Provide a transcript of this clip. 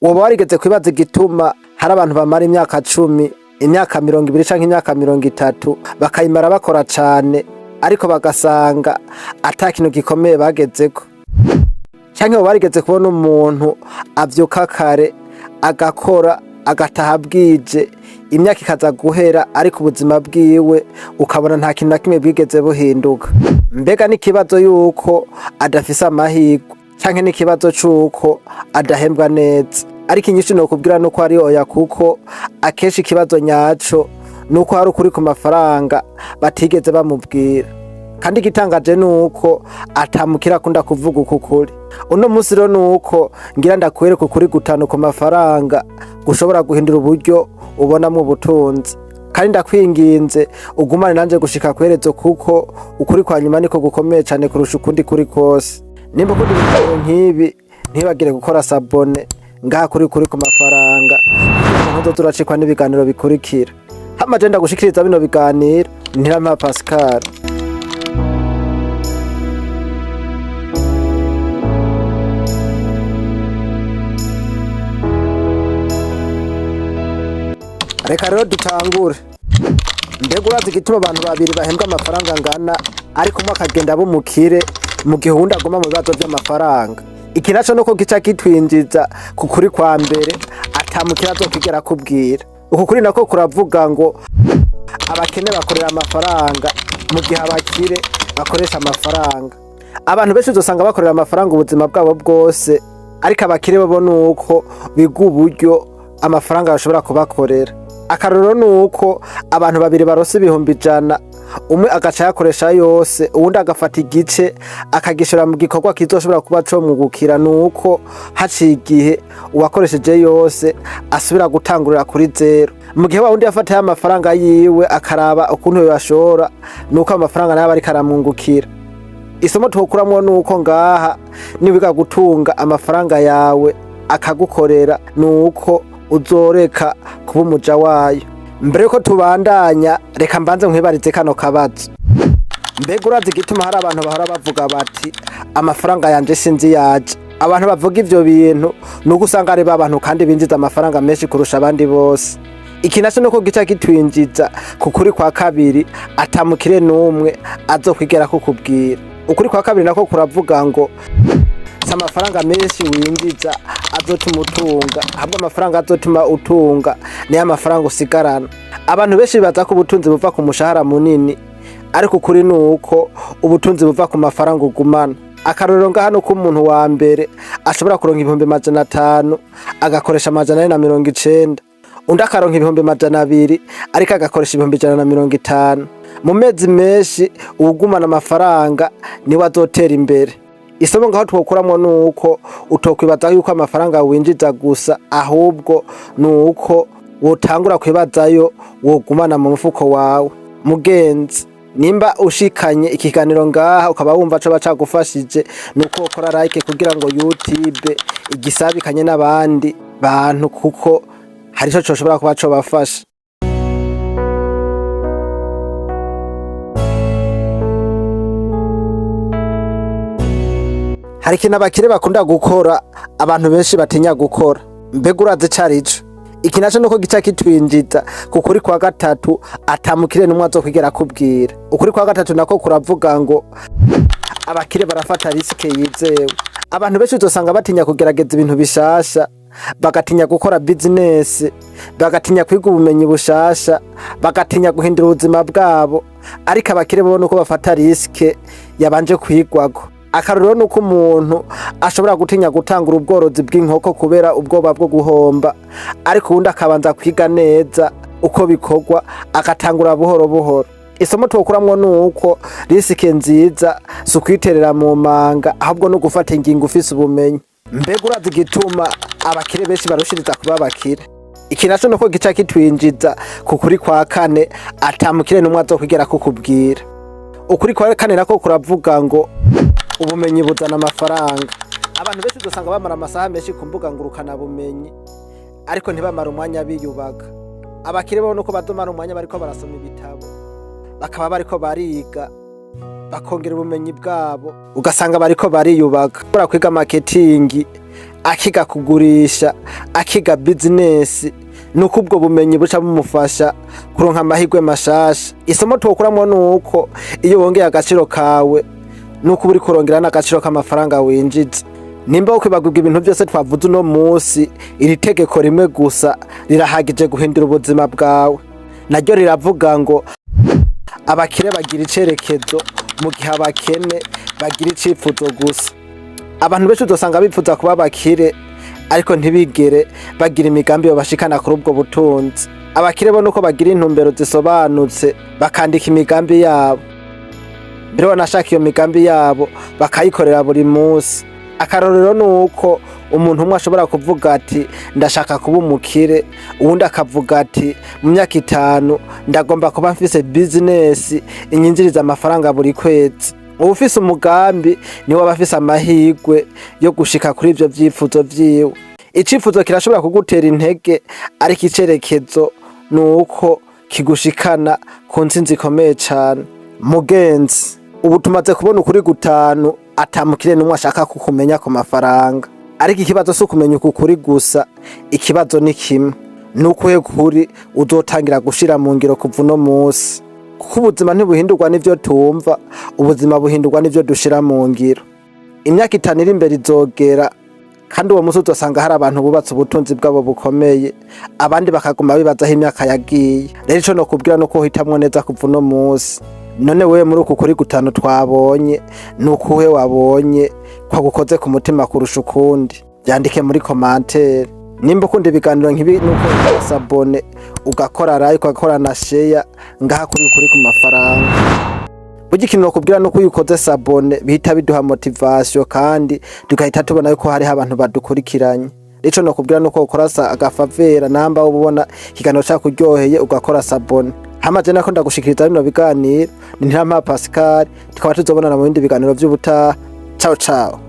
Woba warigeze kwibaza igituma hari abantu bamara imyaka 10, imyaka 20 canke imyaka 30 bakayimara bakora cane, ariko bagasanga ata kintu gikomeye bagezeko? Canke woba warigeze kubona umuntu avyuka kare, agakora, agataha bwije, imyaka ikaza guhera, ariko ubuzima bwiwe ukabona nta kintu na kimwe bwigeze buhinduka? Mbega n'ikibazo yuko adafise amahirwe, canke n'ikibazo c'uko adahembwa neza? Ariko inyishu nokubwira nuko ari oya, kuko akenshi ikibazo nyaco nuko hari ukuri ku mafaranga batigeze bamubwira. Kandi igitangaje nuko atamukira akunda kuvuga uku kuri. Uno munsi rero nuko ngira ndakwereka ukuri gutanu ku mafaranga gushobora guhindura uburyo ubonamwo ubutunzi. Kandi ndakwinginze ugumane nanje gushika kwerezo, kuko ukuri kwa nyuma niko gukomeye cane kurusha ukundi kuri kose. Nimba ukunda ibiganiro nk'ibi, ntibagire gukora s'abonner ngaha kuri ku mafaranga, kugira ngo ntuzoze uracikwa n'ibiganiro bikurikira. Hama je ndagushikiriza bino biganiro, Ntirampa Pascal. Reka rero dutangure. Mbega urazi igituma abantu babiri bahembwa amafaranga angana, ariko umwe akagenda aba umukire mu gihe uwundi aguma mu bibazo vy'amafaranga? Iki naco nuko gica kitwinjiza ku kuri kwa mbere ata mukire azokwigera akubwira. Uku kuri nako kuravuga ngo abakene bakorera amafaranga mu gihe abakire bakoresha amafaranga. Abantu benshi uzosanga bakorera amafaranga ubuzima bwabo bwose, ariko abakire bo nuko biga uburyo amafaranga bashobora kubakorera. Akarorero nuko abantu babiri baronse 100,000, umwe agaca ayakoresha yose, uwundi agafata igice akagishora mu gikorwa kizoshobora kuba comwungukira, nuko haciye igihe uwakoresheje yose asubira gutangurira kuri zero. Mu gihe wa wundi yafatayo amafaranga yiwe akaraba ukuntu yoyashora, nuko amafaranga nayo aba ariko aramwungukira. Isomo twokuramwo nuko ngaha niwiga gutunga amafaranga yawe akagukorera, nuko uzoreka kuba umuja wayo. Mbere yuko tubandanya, reka mbanze nkwibarize kano kabazo. Mbega urazi igituma hari abantu bahora bavuga bati amafaranga yanje sinzi yaje? Abantu bavuga ivyo bintu nuko usanga ari ba bantu kandi binjiza amafaranga menshi kurusha abandi bose. Iki naco nuko gica kitwinjiza ku kuri kwa kabiri ata mukire n'umwe azokwigera kukubwira. Ukuri kwa kabiri nako kuravuga ngo si amafaranga menshi winjiza azotuma utunga, ahubwo amafaranga azotuma utunga niyo amafaranga usigarana. Abantu benshi bibaza ko ubutunzi buva ku mushahara munini, ariko ukuri nuko ubutunzi buva ku mafaranga ugumana. Akarorero ngaha nuko umuntu wa mbere ashobora kuronka 500,000 agakoresha 490, undi akaronka 200,000 ariko agakoresha 150,000. Mu mezi menshi uwugumana amafaranga niwe azotera imbere. Isomo ngaho twokuramwo nuko utokwibaza yuko amafaranga winjiza gusa, ahubwo nuko wotangura kwibazayo wogumana mu mufuko wawe. Mugenzi, nimba ushikanye ikiganiro ngaha ukaba wumva coba cagufashije, nuko wokora like kugira ngo YouTube igisabikanye n'abandi bantu, kuko hari ico coshobora kuba cobafasha. Hari ikintu abakire bakunda gukora abantu benshi batinya gukora. Mbega urazi ico arico? Iki naco nuko gica kitwinjiza ku kuri kwa gatatu ata mukire n'umwe azokwigera akubwira. Ukuri kwa gatatu nako kuravuga ngo abakire barafata risque yizewe. Abantu benshi uzosanga batinya kugerageza ibintu bishasha, bagatinya gukora business, bagatinya kwiga ubumenyi bushasha, bagatinya guhindura ubuzima bwabo, ariko abakire bo nuko bafata risque yabanje kwigwako. Akarorero nuko umuntu ashobora gutinya gutangura ubworozi bw'inkoko kubera ubwoba bwo guhomba, ariko uwundi akabanza kwiga neza uko bikorwa, agatangura buhoro buhoro. Isomo twokuramwo nuko risque nziza si ukwiterera mu manga, ahubwo no gufata ingingo ufise ubumenyi. Mbega urazi igituma abakire benshi barushiriza kuba abakire? Iki naco nuko gica kitwinjiza ku kuri kwa kane ata mukire n'umwe azokwigera kukubwira. Ukuri kwa kane nako kuravuga ngo ubumenyi buzana amafaranga. Abantu benshi uzosanga bamara amasaha menshi ku mbuga ngurukana bumenyi, ariko ntibamara umwanya biyubaka. Abakire bo nuko bazomara umwanya bariko barasoma ibitabo, bakaba bariko bariga, bakongera ubumenyi bwabo, ugasanga bariko bariyubaka. Ushobora kwiga marketing, Akiga kugurisha, akiga business, nuko ubwo bumenyi buca bumufasha kuronka amahirwe mashasha. Isomo twokuramwo nuko iyo wongeye agaciro kawe, nuko uba uriko urongera n'agaciro k'amafaranga winjiza. Nimba wokwibagirwa ibintu vyose twavuze uno musi, iri tegeko rimwe gusa rirahagije guhindura ubuzima bwawe. Naryo riravuga ngo: "Abakire bagira icerekezo, mu gihe abakene bagira icifuzo gusa." Abantu benshi uzosanga bifuza kuba abakire, ariko ntibigere bagira imigambi yobashikana kuri ubwo butunzi. Abakire bo nuko bagira intumbero zisobanutse, bakandika imigambi yabo mbere, wanashaka iyo migambi yabo bakayikorera buri munsi. Akarorero ni uko umuntu umwe ashobora kuvuga ati: "Ndashaka kuba umukire", uwundi akavuga ati: "Mu myaka 5 ndagomba kuba mfise business inyinjiriza amafaranga buri kwezi." Uwufise umugambi niwe aba afise amahirwe yo gushika kuri ivyo vyifuzo vyiwe. Icifuzo kirashobora kugutera intege, ariko icerekezo ni uko kigushikana ku ntsinzi ikomeye cane. Mugenzi, ubu tumaze kubona ukuri gutanu ata mukire n'umwe ashaka kukumenya ku mafaranga. Ariko ikibazo si ukumenya uku kuri gusa, ikibazo ni kimwe: ni ukuhe kuri uzotangira gushira mu ngiro kuva uno musi? Kuko ubuzima ntibuhindurwa n'ivyo tumva, ubuzima buhindurwa n'ivyo dushira mu ngiro. Imyaka 5 iri imbere izogera, kandi uwo musi uzosanga hari abantu bubatse ubutunzi bwabo bukomeye, abandi bakaguma bibaza aho imyaka yagiye. Rero ico nokubwira nuko uhitamwo neza kuva uno musi. None wewe, muri uku kuri gutanu twabonye, ni ukuhe wabonye kwagukoze ku mutima kurusha ukundi? Vyandike muri commentaire. Nimba ukunda ibiganiro nk'ibi, nuko s'abonner, ugakora like, ugakora na share ngaha kuri Ukuri ku Mafaranga. Burya ikintu nokubwira nuko iyo ukoze s'abonner bihita biduha motivation, kandi tugahita tubona yuko hariho abantu badukurikiranye. Ico nokubwira nuko ukora aga faveur, namba uba ubona ikiganiro cakuryoheye, ugakora s'abonner. Hama je nako ndagushikiriza bino biganiro ni Ntirampa Pascal, tukaba tuzobonana mu bindi biganiro vy'ubutaha. Ciao ciao.